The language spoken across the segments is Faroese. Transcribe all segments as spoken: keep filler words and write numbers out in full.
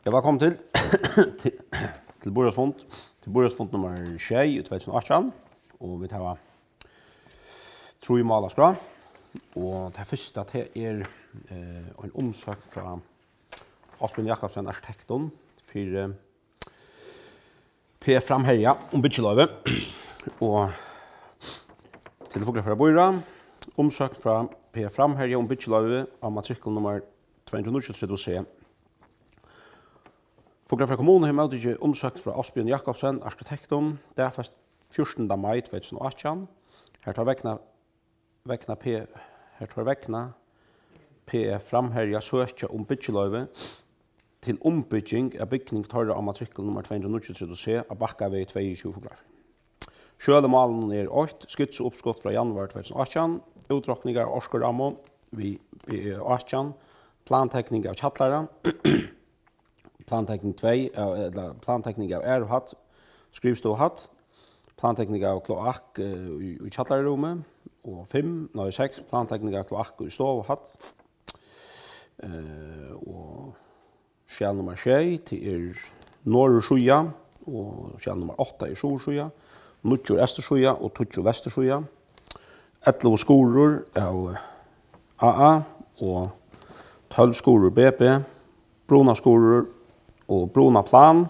Ja, vælkomin til, til, til býráðsfund, til býráðsfund nummar sjey í tvey túsund og átjan, og vit hava trý mál á skrá, og tað fyrsta, tað er, eh, ein umsókn frá Ásbjørn Jakobsen, arkitektum, fyri, eh, P F Framherja um byggiloyvi, og til Fuglafjarðar býráð, umsókn frá P F Framherja um byggiloyvi á matrikkulnummar tvey hundrað og níggjuogtretivu C. Fuglafjarðar Kommuna hevur móttikið umsókn frá Ásbjørn Jakobsen, arkitektum, dagfest fjúrtanda mai tvey túsund og átjan, har teir vegna, vegna P, har teir vegna P F Framherja søkja um byggiloyvi til umbygging av bygning teirra á matrikkulnummar tvey hundrað og níggjuogtretivu C á Bakkavegi tveyogtjúgu, Fuglafjørður. Skjøl í málinum er eitt, skitsuuppskot frá januar tvey túsund og átjan, útrokningar av orkurammu við B E átjan, plantekning av kjallara, plantekning tvey, av, ella plantekning av aðru hædd, skrivstovuhædd, plantekning av kloakk, eh, í, í kjallararúmi, og fimm, nei, seks, plantekning av kloakk í stovuhædd, eh, og skjal nummar sjey, tað er norðursíða, og skjal nummar átta er suðursíða, níggju er eystursíða og tíggju vestursíða, ellivu skurður av A A og tólv skurður B B, brunaskurður og brunaplan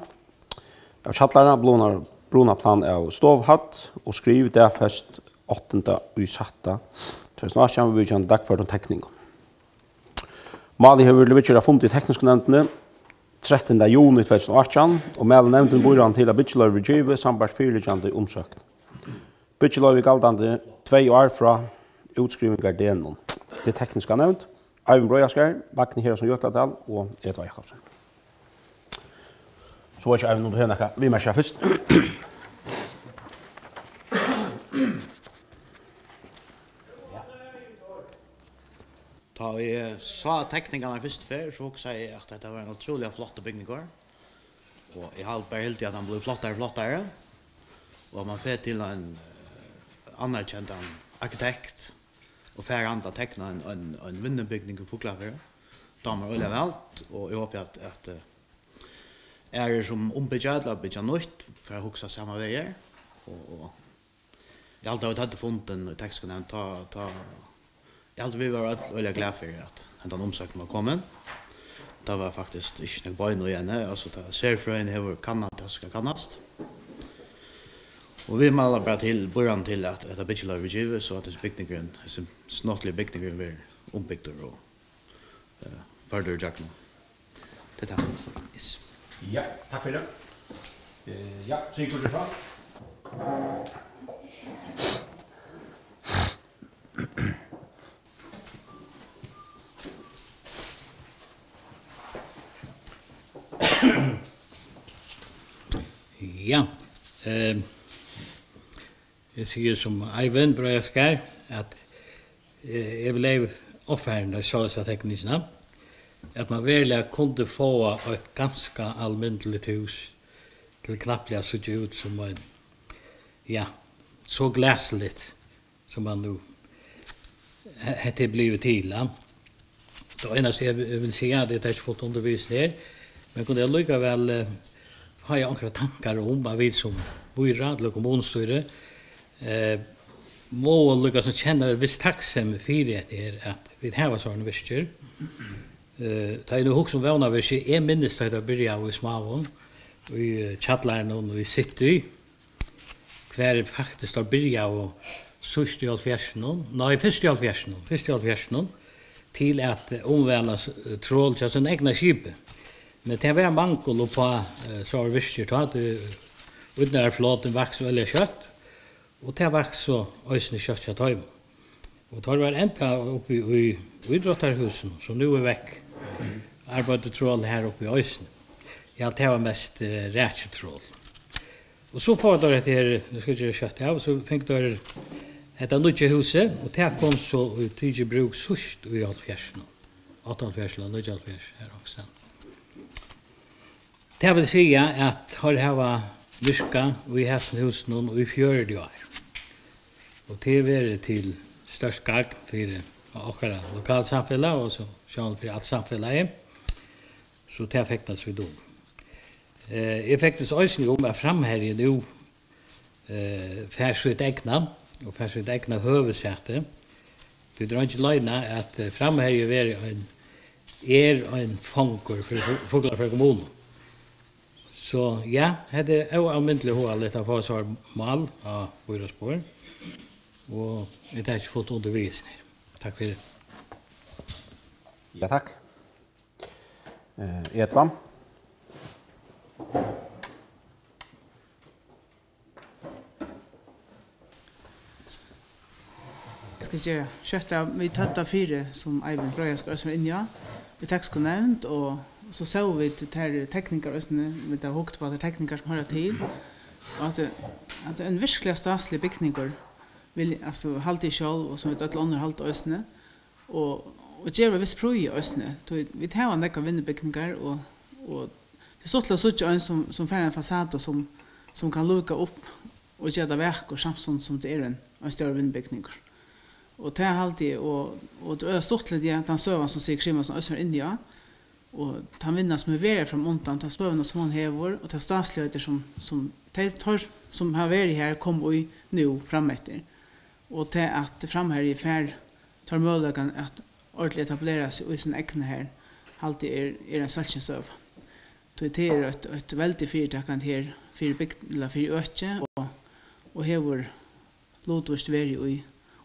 av kjallara, bruna-, brunaplan av stovuhædd og skriv dagfest áttanda í sætta tvey túsund og átjan, viðvíkjandi dagførdum tekningum. Málið hevur verið viðgjørt á fundi í teknisku nevndini trettanda juni tvey túsund og átjan, og mælir nevndin býráðnum til, at byggiloyvi verður givið sambært fyriliggjandi umsókn. Byggiloyvi er galdandi tvey ár frá útskrivingardegnum. Tað er tekniska nevnd, Eivind Breiðaskar, Magni Herason Jøkladal og Edvard Jakobsen. So er ikki Eivind, um tú hevur nakað viðmerkja fyrst. Tá eg sá tekningarnar fyrstu ferð, so hugsaði eg, at hetta var ein ótrúliga flottur bygningur. Og eg havi bara hildið, at hann blívur flottari og flottari. Og at man fer til ein, eh, anerkendan arkitekt og fær hann at tekna ein, ein, ein vinnubygning í Fuglafirði. Dámar øgiliga væl, og eg hopi, at, at, eh, aðrir, sum umbyggja ella byggja nýtt, fara at hugsa sama vegir. Og, og Eg haldi, at vit høvdu fundin í teknisku nevnd, tá, tá, eg haldi, vit vóru øll øgiliga glað fyri, at hendan umsóknin var komin. Tað var faktiskt ikki nakað bein í henni, altso, tá serfrøðin hevur kannað tað, sum skal kannast. Og vit mæla bara til, býráðnum til, at hetta byggiloyvi verður givið, so at hesin bygningurin, hesin snotligi bygningurin verður umbygdur og, eh, førdur ígjøgnum. Tað er tað. Yes. Ja, takk fyri. Eh, ja, so eg koyri frá. Ja, eh, eg sigi sum Eivind Breiðaskar, at, eh, eg bleiv ovfarin, tá eg sá hesa tekningina, at man veruliga kundi fáa eitt ganska almindeligt hús til knappliga at síggja út sum ein, ja, so glæsiligt, sum man nú, he-, hetta er blivið til, ja. Tað einasta, eg vil, eg vil siga, at eg taki ikki fult undir við hesum her, men kundi eg allíkavæl, eh, fáa onkrar tankar um, at vit sum býráð ella kommunustýri, eh, mugu líka sum kenna ein viss takksemi fyri hetta her, at vit hava sovorðnar virkir. Eh, tá eg nú hugsi um Vónarvirkið, eg minnist, tá tað byrjaði í smáum, í, eh, kjallaranum í City, hvar faktiskt teir byrjaðu síðst í hálvfjerðsunum, nei, fyrst í hálvfjerðsunum, fyrst í hálvfjerðsunum, til at, eh, umvæla s-, eh, trol hjá sínum egna skipi. Men tað var mangul uppá, eh, sovorðnar virkir tá, tí útróðrarflotin vaks øgiliga skjótt, og tað vaks so eisini skjótt hjá teimum. Og teir vóru enntá uppi í, í ítróttarhúsinum, sum nú er vekk. Arbeiddu trol har uppi eisini. Ja, tað var mest, eh, rækitrol. Og so fáa teir hetta her, nú skal eg gera skjótt av, so fingu teir hetta nýggja húsið, og tað kom so í, tikið í brúk síðst í hálvfjerðsunum, áttaoghálvfjerðs ella níggjuoghálvfjerðs, har onkustaðni. Tað vil siga, at teir hava virkað í hasum húsinum í fjøruti ár. Og tað hevur verið til stórt gagn fyri okkara lokalsamfelag og so sjálvandi fyri alt samfelagið. So tað fekk tað seg um. Eh, eg fekk tað eisini um, at Framherji nú, eh, fær sítt egna, og fær sítt egna høvuðssæti. Tí tað er eingin loyna, at, eh, Framherji verður ein, er ein fangur fyri Fu-, Fuglafjørð kommunu. So ja, hetta er óalmindiliga hugaligt at fáa so mál á býráðsborð. Og eg taki fult undir við hesum her. Takk fyri. Ja, takk. Eh, Edvard? Eg skal gera skjótt av, vit høvdu tað fyri, sum Eivind Breiðaskar eisini var inni á, í tekniskari nevnd, og so sóu vit tær tekningar eisini, vit hava hugt upp á tær tekningar sum hoyra til, og at, at ein veruliga stásiligur bygningur, vil, altso, haldi eg sjálv, og sum vit øll onnur halda eisini, og, og geva vist prýði eisini. Tí vit hava nógvar vinnubygningar, og, og tað er stuttligt at síggja ein, sum, sum fær eina fasadu, sum, sum kann líka upp og gera tað vakurt, samstundis sum tað er ein, ein stórur vinnubygningur. Og tað haldi eg, og, og tað er stuttligt, ja, tann søgan, sum Sigurd Simonsen eisini var inni á, og tann vinnan, sum hevur verið framundan, ta søguna, sum hon hevur, og tað stásiligheitin, sum, sum tey, teir, sum hava verið her, koma í nú frameftir. Og tað, at Framherji fær, teir møguleikarnar at ordiliga etablera seg í sín egna her, haldi eg er, er ein sólskinssøga. Tí tað er eitt, eitt veldig fyritakandi her fyri bygd, ella fyri økið, og, og hevur lutvíst verið í,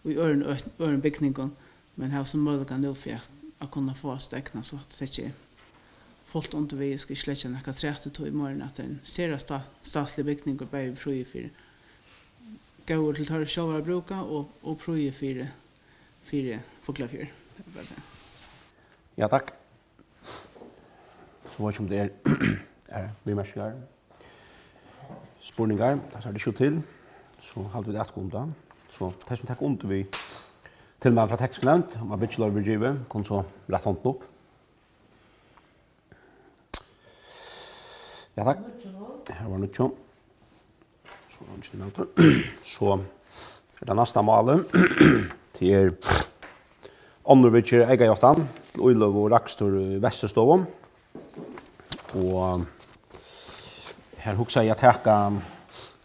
í øðrum ø-, øðrum bygningum, men hava so møguleika nú fyri at, at kunna fáa sítt egna, so at tað ikki er fult undir við, eg skal ikki leggja nakað afturat í tí, meira enn at tað er ein sera stá-, stásiligur bygningur, bæði við prýði fyri, góður til teirra sjálvar at brúka og, og prýði fyri, fyri Fuglafjørð. Tað er bara tað. Ja, takk. So veit ikki, um tað er, er viðmerkingar, spurningar, tað sær tað ikki út til, so halda vit aftur um tað. So tey, sum taka undir við tilmæli frá tekniskari nevnd, um at byggiloyvi verður givið, kunnu so rætta hondina upp. Ja, takk. Her var níggju. So er eingin ímóti. So er tað næsta málið. Tað er onnur viðgerð, eykajáttan til íløgu og rakstur í Vestustovu. Og her hugsaði eg at taka,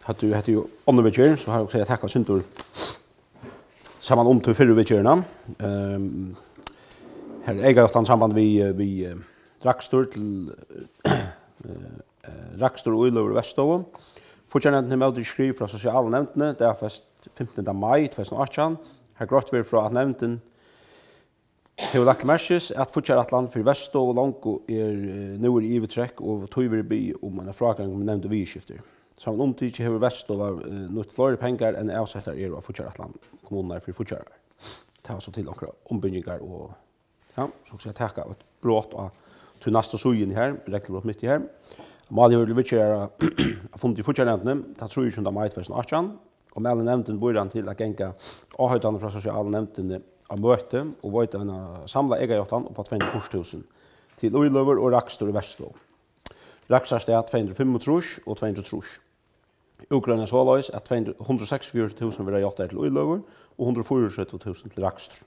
hetta er jú, hetta er jú onnur viðgerð, so her hugsaði eg at taka eitt sindur saman um til fyrru viðgerðina. Ehm, her er eykajáttan samband við, við, eh, rakstur til, eh, eh, rakstur og íløgur í Vestustovu. Fíggjarnevndin hevur móttikið skriv frá sosialu nevndini, dagfest fimtanda mai tvey túsund og átjan. Har greitt verður frá, at nevndin hevur lagt til merkis, at fíggjarætlan fyri Vestustovu longu er, eh, nú er í yvirtrekk, og tí verður biðið um eina frágreiðing um nevndin viðurskiftir. Samanumtikið hevur Vestustovan, eh, nýtt fleiri pengar, enn avsettar eru á fíggjarætlan kommununnar fyri fíggjarar. Tað var so til onkrar umbingingar og, ja, so skal eg taka eitt brot á tí næstu síðuni her, reglubrot mitt í her. Málið hevur til viðgerðar á fundi í fíggjarnevndini tann trýogtjúgunda mai tvey túsund og átjan, og mælir nevndin býráðnum til at ganga áheitanum frá sosialu nevndini á møti og veita eina samlaða eykajáttan upp á tvey hundrað og fýrs túsund til íløgur og rakstur í Vestustovu. Rakstrarstað tvey hundrað og fimmogtrýss og tvey hundrað og trýss. Útgreinar soleiðis, at tvey hundrað, hundrað og seksogfjøruti túsund verða játtaðir til íløgur og hundrað og fýraogtretivu túsund til rakstur.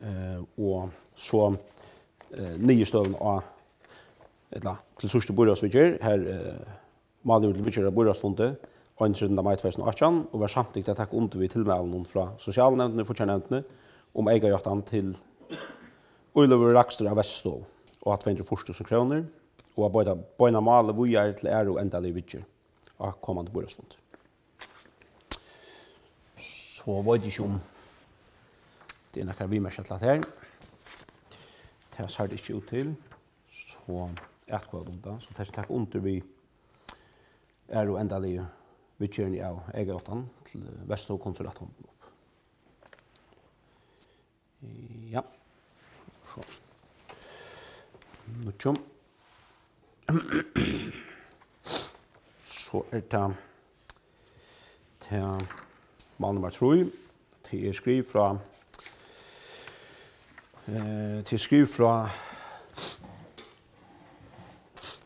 Eh, og so, eh, niðurstøðan á, ella til síðstu býráðsviðgerð, har, eh, málið verður til viðgerðar á býráðsfundi einogtretivunda mai tvey túsund og átjan, og var samtykt at taka undir við tilmælinum frá sosialnevndini og fíggjarnevndini um eykajáttan til íløgur og rakstur av Vestustovu á tvey hundrað og fýrs túsund krónur, og at beita, beina málið víðari til aðru og endaligu viðgerð á komandi býráðsfundi. So veit eg ikki, um tað er nakrar viðmerkingar til hatta her. Tað sær tað ikki út til. So atkvøða um tað. So tað skal taka undir við aðru og endaligu viðgerðini av eykajáttan til Vestustovu, kunnu so rætta hondina upp. Ja. So. Níggju. So er tað, tað mál nummar trý. Tað er skriv frá, eh, tað er skriv frá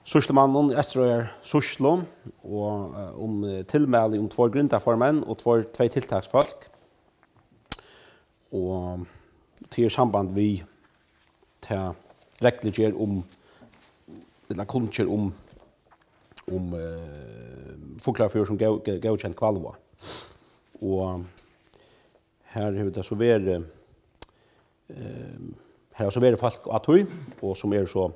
sýslumanninum í Eysturoyar sýslu og, eh, um, eh, tilmæli um tveir grindaformenn og tveir, tvey tiltaksfólk. Og tað er samband við tað, reglugerð um, ella kunngerð um, um, eh, Fuglafjørð sum góð-, góð-, góðkend hvalvá. Og her hevur tað so verið, eh, her hava so verið fólk á tí, og sum eru so,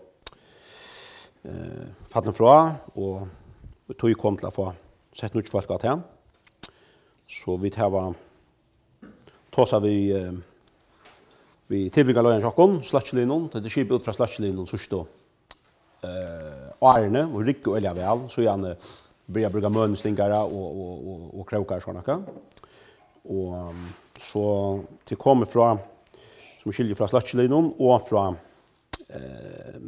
eh, fallin frá, og tí kom til at fáa sett nýggj fólk á tað. So vit hava tosað við, eh, við tilbúgvingarleiðaran hjá okkum, Sløkkiliðnum. Tað er skipað út frá Sløkkiliðnum síðstu, eh, árini og rigga øgiliga væl. Síðani byrja at brúka mønustingar og, og, og, og krókar og sovorðið. Og, um, so tað er komið frá, sum eg skilji, frá Sløkkiliðnum og frá, eh,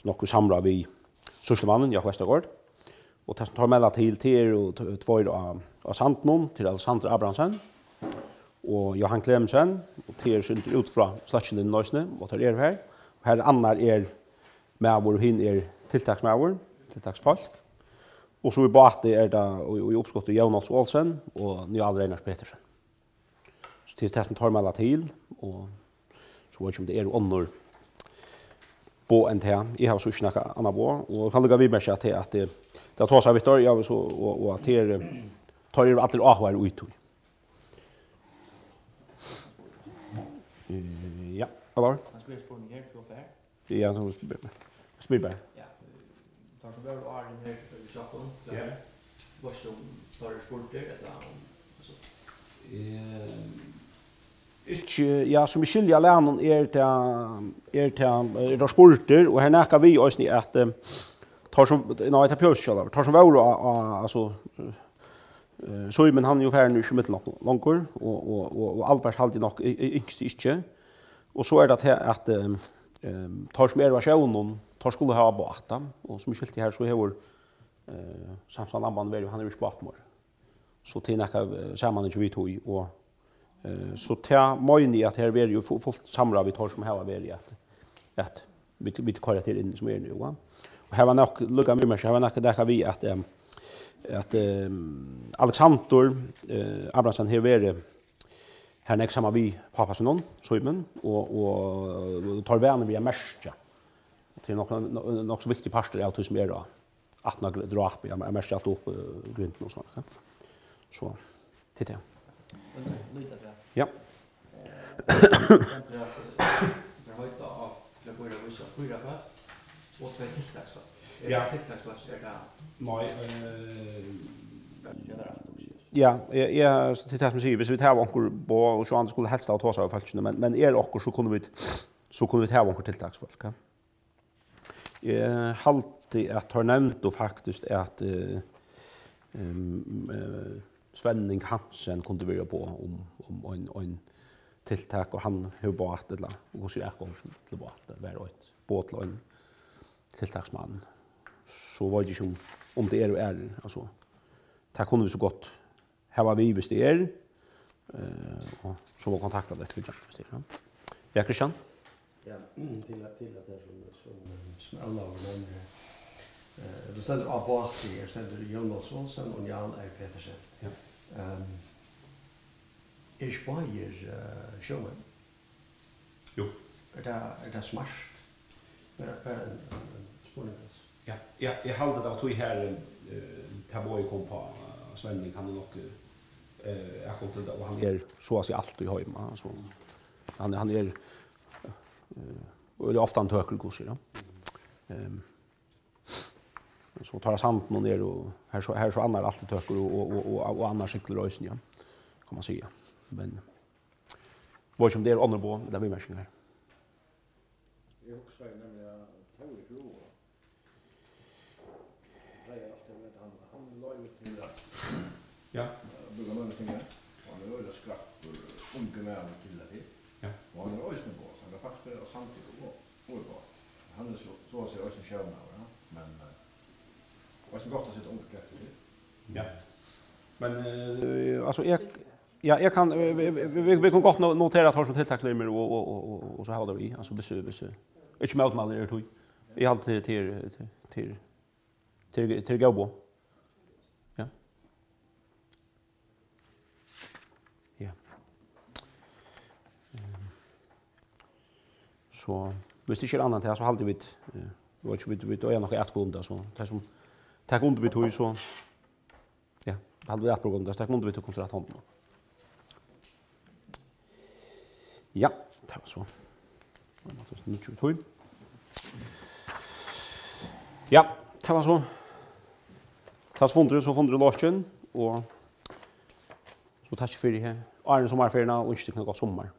nokk í samráð við sýslumannin, Jakob Vestergaard. Og tað sum teir melda til, tað eru t-, tveir á, á Sandinum, tað er Alexander Abrahamsen og Johan Clemensen, og tað er sendt út frá Sløkkiliðnum eisini, og teir eru her. Og har annar er maður, og hin er tiltaksmaður, tiltaksfólk. Og so í báti er tað, og, og í uppskoti Jónas Olsen og Njál Reinars Petersen. So tað er tað sum teir melda til, og so veit eg ikki um tað eru onnur boð enn tað. Eg havi so ikki nakað annað boð, og kann líka viðmerkja at tað, at tað, tað tosar við teir, ja, so, og, og at tað er, teir eru allir áhugaðir í tí. Eh, ja, hvat var? Hann spyr spurning her, tú fer. Ja, so spyr, spyr bara. Ja. Teir sum vóru áðrenn her, hjá okkum, ja, veitst tú um teir eru spurdir, ella um, altso? Eh, ikki, ja, sum eg skilji av lærum, er tað, er tað, er tað spurdir, og her nakað við eisini at, eh, teir sum, nei, tað behøvist ikki sjálvir, teir sum vóru á, á, altso, eh, Símun, hann er jú farin úr millum okkum longur, og, og, og, og Albert haldi eg nokk y-, y-, ynskti ikki. Og so er tað at, at, ehm, ehm, teir sum eru á sjónum, teir skulu hava bát, ja. Og sum eg skilti her, so hevur, eh, Samson Lamban verið, hann hevur ikki bát meir. So tað er nakað, eh, samanhang við tí, og, eh, so tað meini eg at her verður jú fu-, fult samráð við teir sum hava verið at, at vit, vit koyra tað inn sum er nú, ja. Og her var nokk, líka viðmerkt, her var nokk nakað við at, ehm, at, ehm, Alexander, eh, Abrahamsen hevur verið her nógv saman við pápa sínum, Símun, og, og, og teir vanir við at merkja. Tað er nokk, nokk, nokk so viktigur partur av tí sum er á aftan á drápið, at merkja alt upp, eh, grindina og sovorðið, ja. So, tað er tað. Men, eh, líta tað. Ja. Eh, stendur at, eh, teir heita á til at byrja vísa fýra fólk og tvey tiltaksfólk. Er, ja, tað tiltaksfólk, er tað, nei, eh, generelt, okkurt, ja, eg, eg, so tað er tað sum eg sigi, viss vit hava onkur boð, og sjálvandi skuldi helst hava tosað við fólkini, men, men er okkurt, so kunnu vit, so kunnu vit hava onkur tiltaksfólk, ja. Eg haldi, at teir nevndu faktiskt, at, eh, em, eh, Svenning Hansen kundi verið uppá um, um ein, ein tiltak, og hann hevur bát, ella, og hvussu er atgongd til bát, tað var eitt boð til ein tiltaksmann. So veit eg ikki, um, um tað eru aðrir, altso, tað kunnu vit so gott hava við, viss tað er, eh, og so má kontakta tey eftir fylgjandi, viss tað er, ja. Ja, Kristian? Ja, til at, til at tað sum, sum, sum Ólavur nevnir her. Eh, tú stendur á báti, her stendur Jónas Olsen og Njál R. Petersen. Ja. Ehm, eru ikki báðir, eh, sjómenn? Jú. Er tað, er tað smart? Bara, bara ein, ein, ein spurningur, altso. Ja, ja, eg haldi, tað var tí her, eh, tað boðið kom frá, eh, Svenning, hann er nokk, eh, atgongd til tað, og hann er so at siga altíð heima, altso. Hann, hann er, eh, og er ofta ein tøkur, hvussu er, ja. Ehm, so tar Sandinum er, og her so, her so annar altíð tøkur, og, og, og, og, og annar siglir eisini, ja, kann man siga. Men veit ikki, um tað eru onnur boð ella viðmerkingar. Eg hugsaði nemliga, at Tóri Kráa pleiði altíð at vera, hann, hann loyvir til at, ja, eh, brúka møguleikarnar. Og hann er øgiliga skrappur, ungur maður til at til. Ja. Og hann er eisini góður, so hann kann faktiskt vera á Sandi og, og í bát. Hann er so, so at siga eisini sjómaður, ja. Men, eh, eisini gott at seta ungar kreftir til. Ja. Men, eh, altso, eg, ja, eg kann, eh, vit, vit, vit, vit kunnu gott no-, notera teir sum tiltakslimir og, og, og, og, og so hava teir í, altso, viss, viss, ikki mótmælir eru tí. Eg haldi til, til, til, til, til, til góð boð. Ja. Ja. Ehm. So, Hvis tað ikki er annað enn tað, so haldi vit, eh, vit, vit, vit eiga nokk at atkvøða um tað, so tað sum taka undir við tí, so, ja, haldi vit at brúka um tað, taka undir við tí, kom so rætt hondina. Ja, tað var so. Níggju og tólv. Ja, tað var so. Tað var fundur, so fundur í lokin, og so takk fyri her. Áðrenn summarferiuna, og ynski tykkum gott summar.